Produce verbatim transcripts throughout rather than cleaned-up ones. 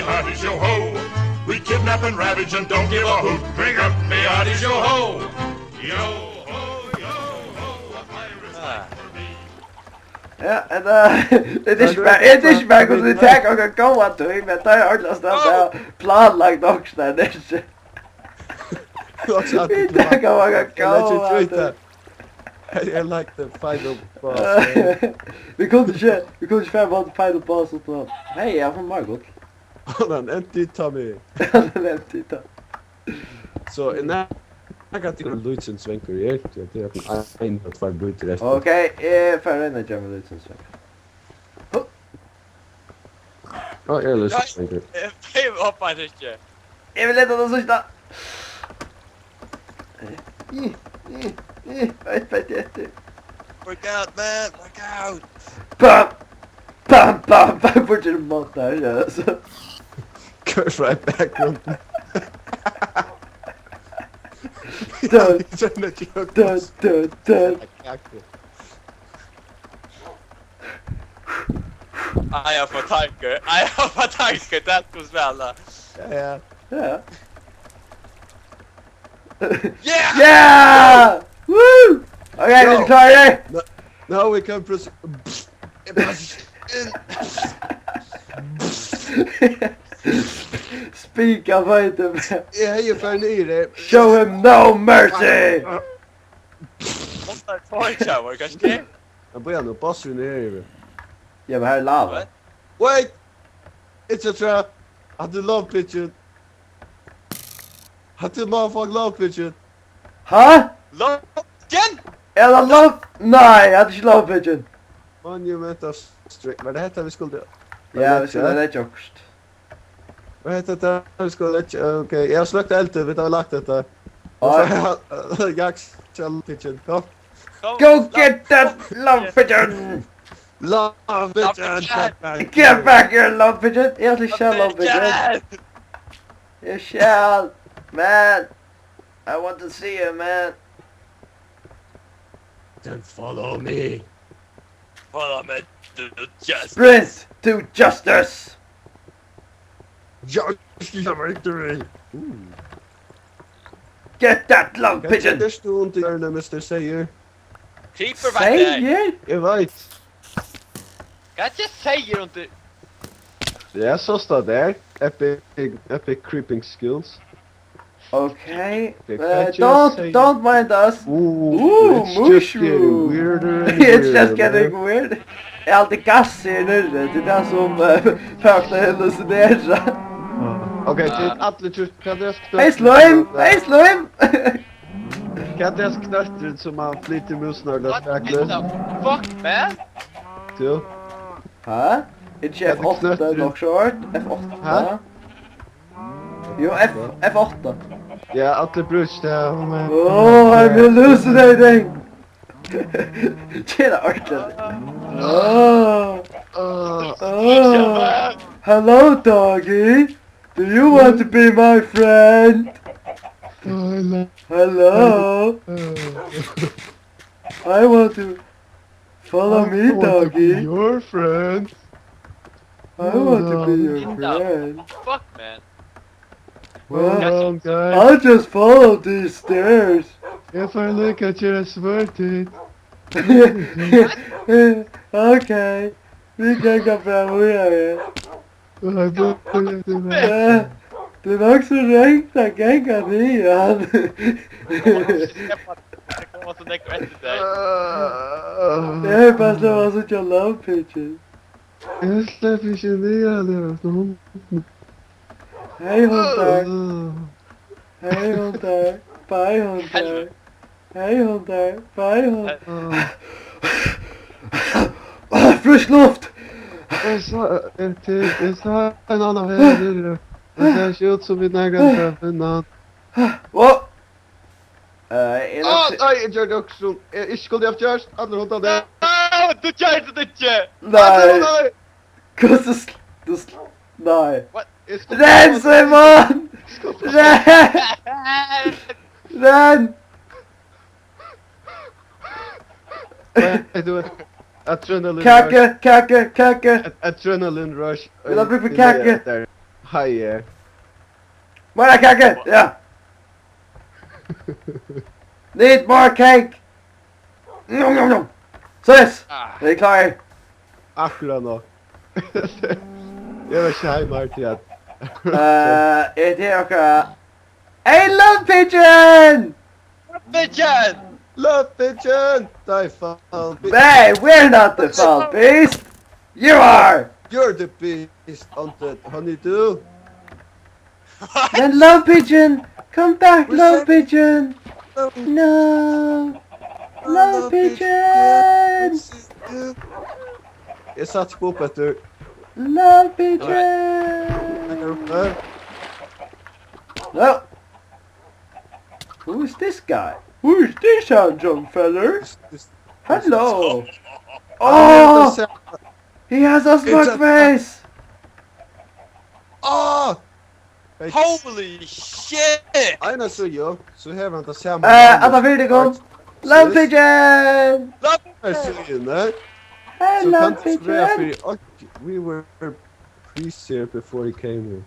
Oddies, yo ho! We kidnap and ravage and don't give a hoot. Bring up the oddies, yo ho! Yo ho, yo ho, a pirate. Ja, hetta, hetta er ikki bara, hetta er ikki bara hvussu vit taka okkara góða tíð, men tað er ordiliga stað at hava planlagt okkurt har niðri. Vit taka okkara góða tíð. I like the final boss, man. Vit kunnu ikki, vit kunnu ikki fara mot final boss uttan. Hey, eg havi funnið meira gull. Hold on, empty tummy. Hann er empty tummy. So, er nakað at eg lítið svangur her? Ja, tað er ein og tvær bítar eftir. Ok, eg fari at royna at gera meg lítið svangur. Á, eg er lítið svangur. Eg hoppar ikki. Eg vil leta tað síðsta. Ih, ih, ih, ih, eitt feitt eftir. Work out, man, work out. Bam! Bam, bam, bam, burtur um mátar, ja, so. Curse right back room. Dun, Sen er joke. dun, dun, dun. I have a tiger, I have a tiger, that was well. Uh, Ja, ja. Ja. Yeah! Yeah! Woo! Ok, eru tit klárir? Now we can press. Spika feitum. Eg hevði farið niður her. Show him no mercy! What the fuck, var kanskje? Men bíða nú, bossurin er her yvir. Ja, men her er lava. Wait! It's a trap! Hatta er love pigeon. Hatta er motherfucking love pigeon. Ha? Logan? Er tað love? Nei, hatta er ikki love pigeon. Monument of Strength. Var tað hetta vit skuldu? Ja, vit skulu leggja okkurt. Var hetta tað vit skuldu leggja? Ok, eg havi sløkt eldin, vit hava lagt hetta. Nei. Jaks, love pigeon, kom. Go get that love pigeon! Love pigeon, Pigeon. get back. Get back here, love pigeon! Eg ætli ikki at love pigeon. Yes! Eg skal, man. I want to see you, man. Then follow me. Follow me to justice. Sprint to justice! Justice of victory. Get that love pigeon! Hvat er tú undir hjørnet, mister Sayer? Creeper var der. Sayer? Eg veit. Hvat er Sayer undir? Ja, so står der. Epic, epic creeping skills. Okay. They Uh, catch us don't, saying- don't mind us. Ooh, Ooh, it's just getting mushroom. Weirder and It's just weirder, getting man. Weird. Er alt í gass her niðri? Tað er tað sum uh, fólk hallusinerar. Ok, tit allir tjúst, hvat er sknøttur? Hey, slím! Hey, slím! Hvat er sknøttur sum man flytur músina og What lata the fuck, man? Tú? Ha? Ikki F átta, Knøttur. Nokk short. F átta. Ha? Jo, F, F átta. Ja, allir brúkja tað, oh man. Oh, I'm hallucinating! Tjena, orkar. Oh, Uh, oh. Hello, doggy. Do you want to be my friend? I love Hello. uh, I want to follow me, I want to be doggy. Your friend. I want to be your Linda. Friend. Fuck, man. Well Well, done, guys. I'll just follow these stairs. Eg fari líka at gera svørtið. Okay. Vit ganga bara víðari. Og eg bíði eftir mær. Eh, tað er nokk so ringt at ganga niðan. Tað koma so nógv eftir tær. Uh, Eg er bara sløv at síggja love pigeon. Eg sleppi ikki niðan, eg er so hungrig. Hey, hundar. Uh, Hey, hundar. Bye, hundar. Hey, hundar. Bye, hundar. uh. Frisk luft! Eg sá, eg, til, eg sá ein annan veg niðri. Men tað sær ikki út sum vit nakrantíð fara at finna hann. Wow. Eh, er Ah, tað nei, eg gjørdi okkurt sum eg ikki skuldi havt gjørt. Allir hundarnir. Ah, tú gjørdi tað ikki! Allir Nei. Hundarnir. Hvussu sl-, tú sl-, nei. Eg skuldi Renn, Simon! Skuldi Renn! Renn! Nei, tú veit, adrenaline Kaka, rush. Kaka, Kaka! Ad- Adrenaline rush. Vil ha brúk fyri kaka? Der. Hei. Meira kake! Ja! Need more cake! Njom, njom, njom. Soleiðis! Ah. Er klárir? Akkurát nú. Eg var ikki heima her til at Eh, er tað okkara Hey, Love Pigeon! Pigeon! Love Pigeon! Defile Beast. Hey, we're not Defile Beast! You are! You're the beast on the honeydew. What? Then Love Pigeon! Come back, Love Pigeon! No! Love Pigeon! Eg satt upp eftir. Love Pigeon! No! Who is this guy? Who is this handsome feller? Hello! Oh! He has a smug face! Oh! Holy shit! Eina síðu, so hevur hann tað sama Eh, navnið. Alla fyri tykkum! Love Pigeon! Love Pigeon! Síðuna. Hey, Love Pigeon! We were priests here before he came here.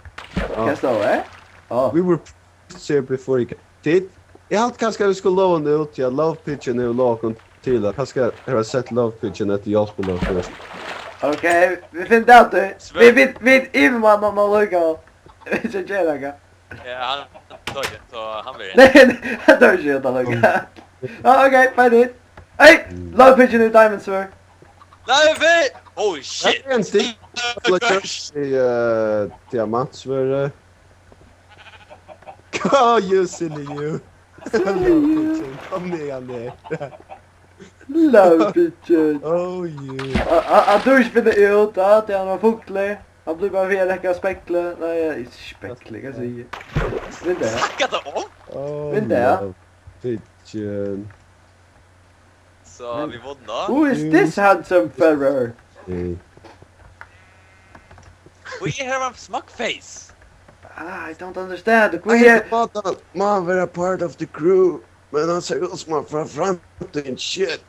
Hvat stóð har? Oh. We were priests here before he came. Tit, eg helt kanska vit skuldu lova hann út, ja, Love Pigeon hevur lovað okkum til at kanska hava sett Love Pigeon eftir hjálparløg fyrst. Ok, vit finna tað út. Vit, vit, vit yvirmanna hann allíkavæl. Vit skal gera nakað. Ja, hann, hann tók tað, so hann verður Nei, nei, hann tók ikki tað longur. Ah, ok, fine it. Hey, Love Pigeon í Diamond Sword. Love it! Oh shit! Tað er ein stig. Like, eh, diamantsvørð. Go, you silly you. Love Pigeon, kom niður niður. Love Pigeon. Oh, you. A, a, a, tú ikki finna út, ja, tað er ein fugli. Hann blívur bara við at leika spegli. Nei, ikki spegli, hvat sigi eg? Vindeyga. Snakka tað um? Oh, Vindeyga. Love Pigeon. So, vit vunnu. Who is this handsome feller? Hey. Hví hevur hann smug face? Ah, I don't understand. Hví er Má vera part of the crew, men hann sær út sum hann frá framtíðini, shit.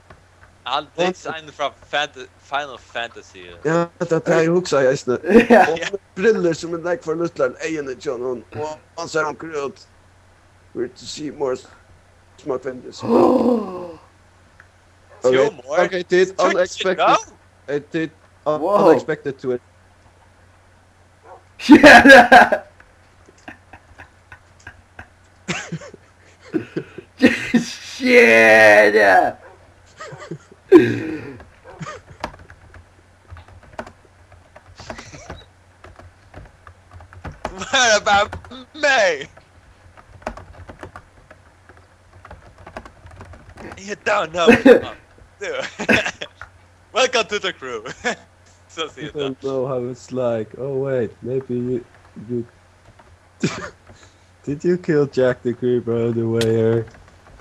Hann liknar ein frá Fanta-, Final Fantasy. Ja, tað er tað eg hugsaði eisini. Ja. Og brillur sum er nógv for lítlar enn eyguni hjá honum, og hann sær onkur út. Weird to see more smug fingers. Okay, okay, tit, unexpected. Hey, tit, un-, Wow. Unexpected to it. Shit! Shit! What about me? You don't know what you want to do. Welcome to the crew. So see You you don't then. Know how it's like. Oh wait, maybe you, you Did you kill Jack the Creeper on the way here?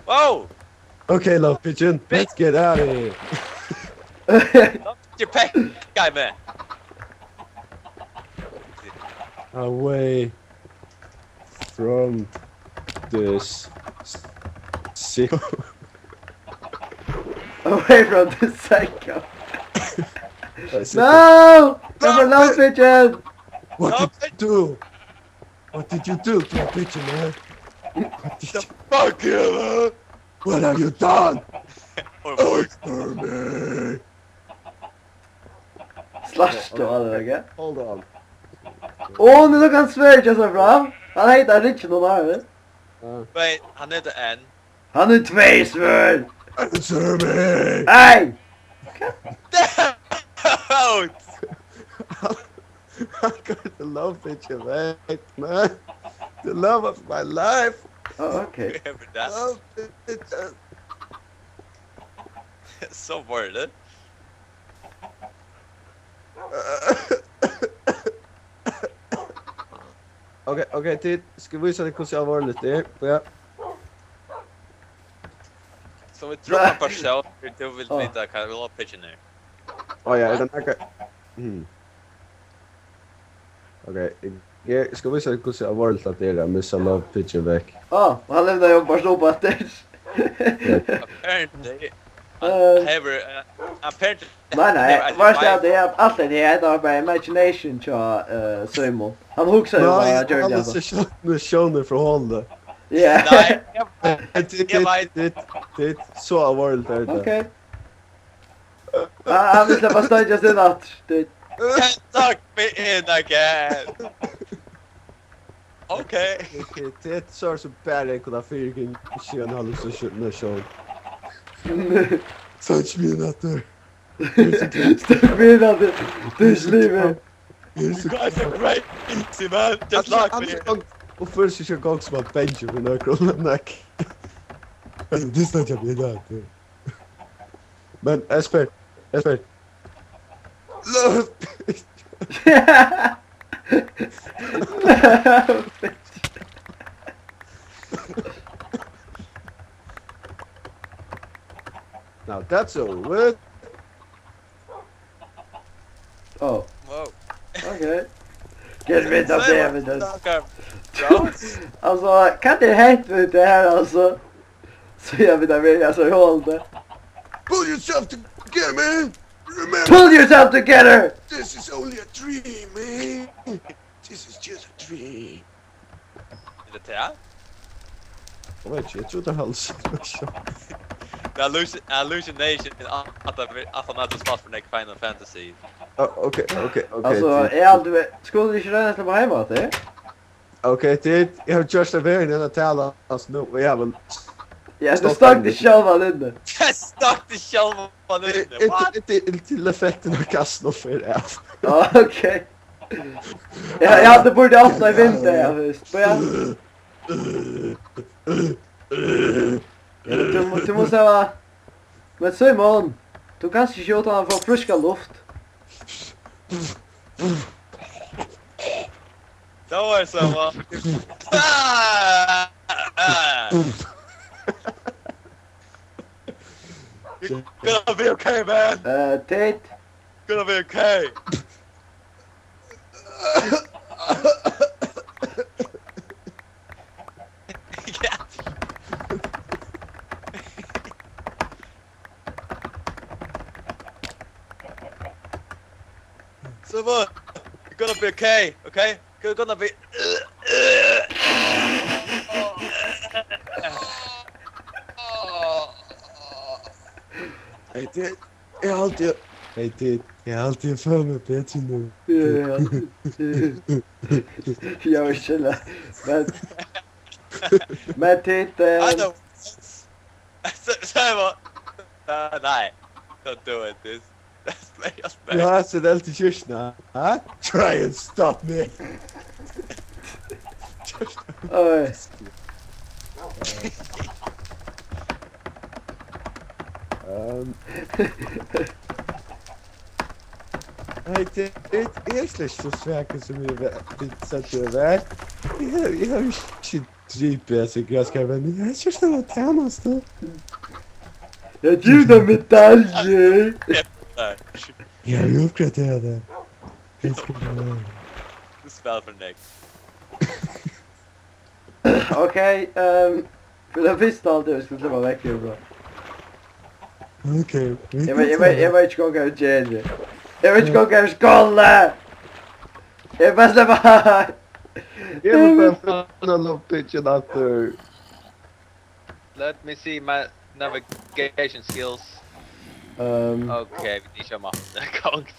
Whoa! Okay, Love Pigeon, let's get out of here. Don't get your pet guy, man. Away from this psycho. Away from this psycho. No! Go for Love Pigeon! What did you do? What did you do to a pigeon, man? What did you fuck, man? What have you done? Oi, oi. Answer me. Slash, tú hevði tað, ikki? Hold on. Ó, nú tók hann sverðið hjá sær fram. Hann heitir Richard, nú, har, veit. Ja. Veit, hann eitur N. Hann er tvey svørð. Answer me. Hey! Damn! I got the love picture back, man. The love of my life. Oh, okay. Whoever that. Love picture. So bored, eh? Ok, ok, tit, skal eg vísa tykkum, hvussu alvorligt tað er. Ja. So vit droppa persón, fyri tú vilt vita hvat love pigeon er. Á ja, er tað nakað? Hmm. Ok, eg, eg skal vísa tykkum, hvussu alvorligt tað er at missa love pigeon vekk. Á, og hann levnaði jú bara upp aftur. Ja. Apparently. Eh. Hevur, eh, apparently Nei, nei, hevur veitst tú, at tað er alt hetta her, tað var bara imagination hjá, eh, Símun. Hann hugsaði um Nei, at hann gjørdi hatta. Sjónir frá hálvuni. Ja. Nei, eg, eg veit. Tað er so alvorligt, er tað. Ok. Ah, hann vil sleppa at steikjast inn aftur. Tað Can't suck me in again. Ok. Tað, tað er so sum bara eg kundi fingið ein hallusination. Steikja meg inn aftur. Steikja meg inn aftur. Tað er so You guys are crazy, man. Just like me. Og først ikki gong sum at bangja við nøkrum, men nei. Tað er so jævla illa. Men Esper, Esper. Løft! Now that's over with. Oh. Wow. Ok. Get rid of the evidence. Altso, hvat er hent við tað her, altso? So eg vil vera so í hálvuni. Pull yourself together, man. Remember, Pull yourself together! This is only a dream, man. This is just a dream. Er tað tað? Eg veit ikki, eg trúgvi tað helst. Tað er halluci-, hallucination, at, at, at hann hevur spælt for nógv Final Fantasy. Ah, ok, ok, ok. Altso, eg haldi, vit skulu ikki royna at sleppa heim aftur. Ok, tit, eg havi gjørt tað verri enn at tala, altso, nú, og eg havi Ja, tú stakk teg sjálvan inni. Eg stakk teg sjálvan inni, what? Til, til, til effektin av gassen og fer av. Ah, ok. Ja, ja, tú burdi opna eitt vindeyga, ja, víst. Bíða. Tú, tú mást hava Men Símun, tú kanst ikki uttan at fáa fríska luft. Don't worry, Símun. Ah! Ah! You're gonna be okay, man. Eh, Tit. Gonna be okay. So what? You're gonna be okay, okay? You're gonna be Hey, Tit, eg haldi, eg, hey, Tit, eg haldi, eg føli meg betri nú. Ja, ja. Ja, eg skilji. Men, men Tit, eh, I know. So, so, uh, nei. Don't do it, dude. That's very, that's very Tú hevur sett eld í kirkjuna, ha? Try and stop me. Oj. Um. Hey, tað, tað er slett so svakir sum eg var, tit søgdu eg var. Eg havi, eg havi ikki dripið hasa graskarvan. Eg havi ikki gjørt eina tænastu. Eg geri tað medaljur. Eg havi uppgraderað tað. Eg skal Tú spælir for next. Ok, ehm, fyri tað fyrsta haldi eg, vit skulu sleppa vekk herfrá. Ok, vit Eg veit, eg veit, eg veit ikki, hvat eg geri. Eg veit ikki, hvat eg skal. Eg bara sleppa. Eg vil bara finna lockpickið aftur. Let me see my navigation skills. Ehm. Ok, vit ikki har. Kongs.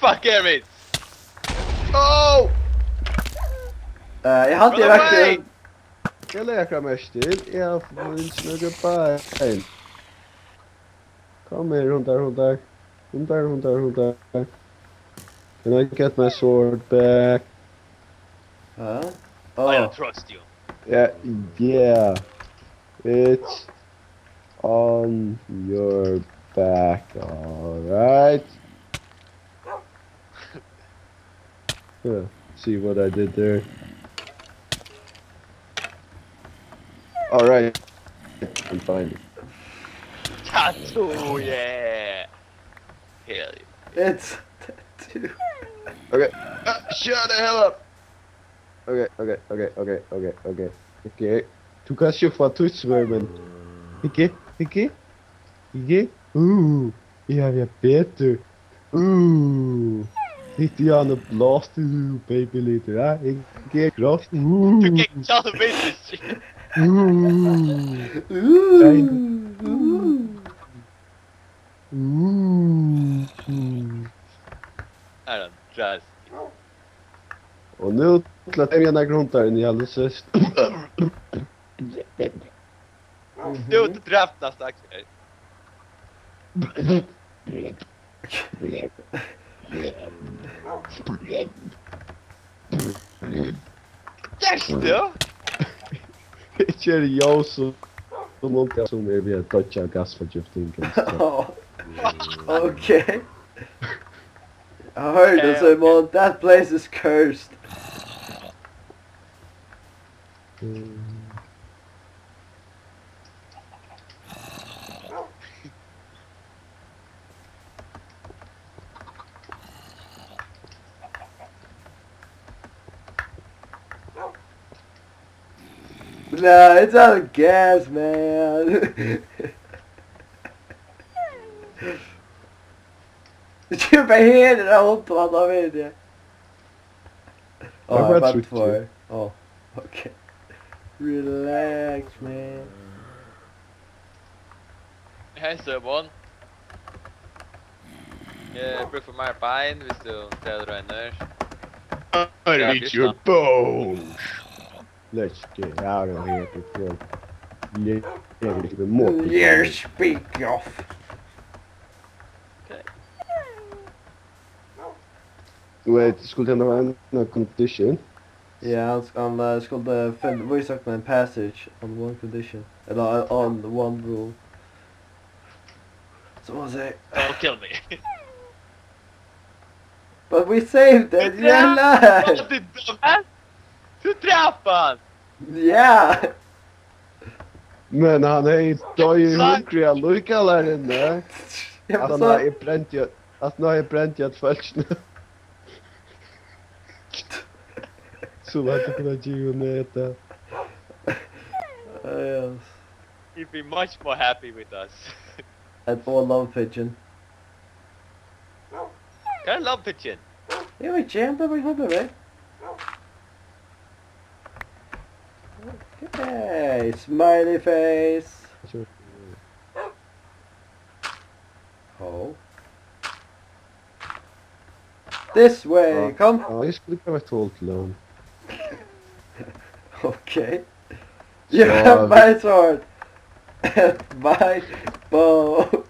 Fuck er vit? Oh! Eh, eg haldi, eg Run away! Rakti Eg legði akkurát merki til, eg havi fingið nøkur bein. Kom her, hundar, hundar. Hundar, hundar, hundar. Can I get my sword back? Huh? I don't Oh. trust you. Yeah, yeah. It's on your back, all right. Yeah, see what I did there? All right, I'm fine. Tattoo, yeah. Hell yeah. It's tattoo. Okay. Ah, shut the hell up. Okay, okay, okay, okay, okay, okay. Okay. Tú kanst ikki fáa títt svørð, men Hygge, hygge. Eg, uh, eg havi eitt betur. Uh, hitti hann og blásti, uh, baby litur, ja? Eg er grátt, uh. Du kan ikke tale vitenskap. Uh, Uh, uh. uh. Er han dress? Og nú til at emja nakrar hundar inn í allir sist. Du, du drepte næsten Aksel. Yes, du! Eg geri ljós sum, sum um tað sum er við at doyggja av gassforgifting. Oh. Okay. I heard this, Simon. That place is cursed. Nah, it's out of gas, man. Kemur bara her, er hon tvær, veit eg. Ó, Hvat eg var var trykk? Tvær. Ó, okay. Relax, man. Hey, Simon. Eg brúk fyri meir bein, viss tú telur einar. I eat your bones. Let's get out of here before you get more. Yes, speak off. Okay. Wait, skulle det være en condition? Ja, han, sk- han eh, skulle finne, vísa okkum ein passage on one condition. Eller uh, on one rule. So I say, Don't kill me. But we saved it, you're alive! What the dumbass? Du drap han! Yeah! Men hann hevði doyð í hungri allíkavæl inni. Ja, At men hann så, hevði brent í, at hann hevði brent í at fólkini. So var det kunna gera neta. Uh, yes. He'd be much more happy with us. At all love pigeon. Hvat er love pigeon? Eg veit ikki, hann blívur ikki blívur. Okay, smiley face. Oh. This way, come. Ja, jeg skulle ikke vært tålt til ham. Okay. You have my sword. My bow.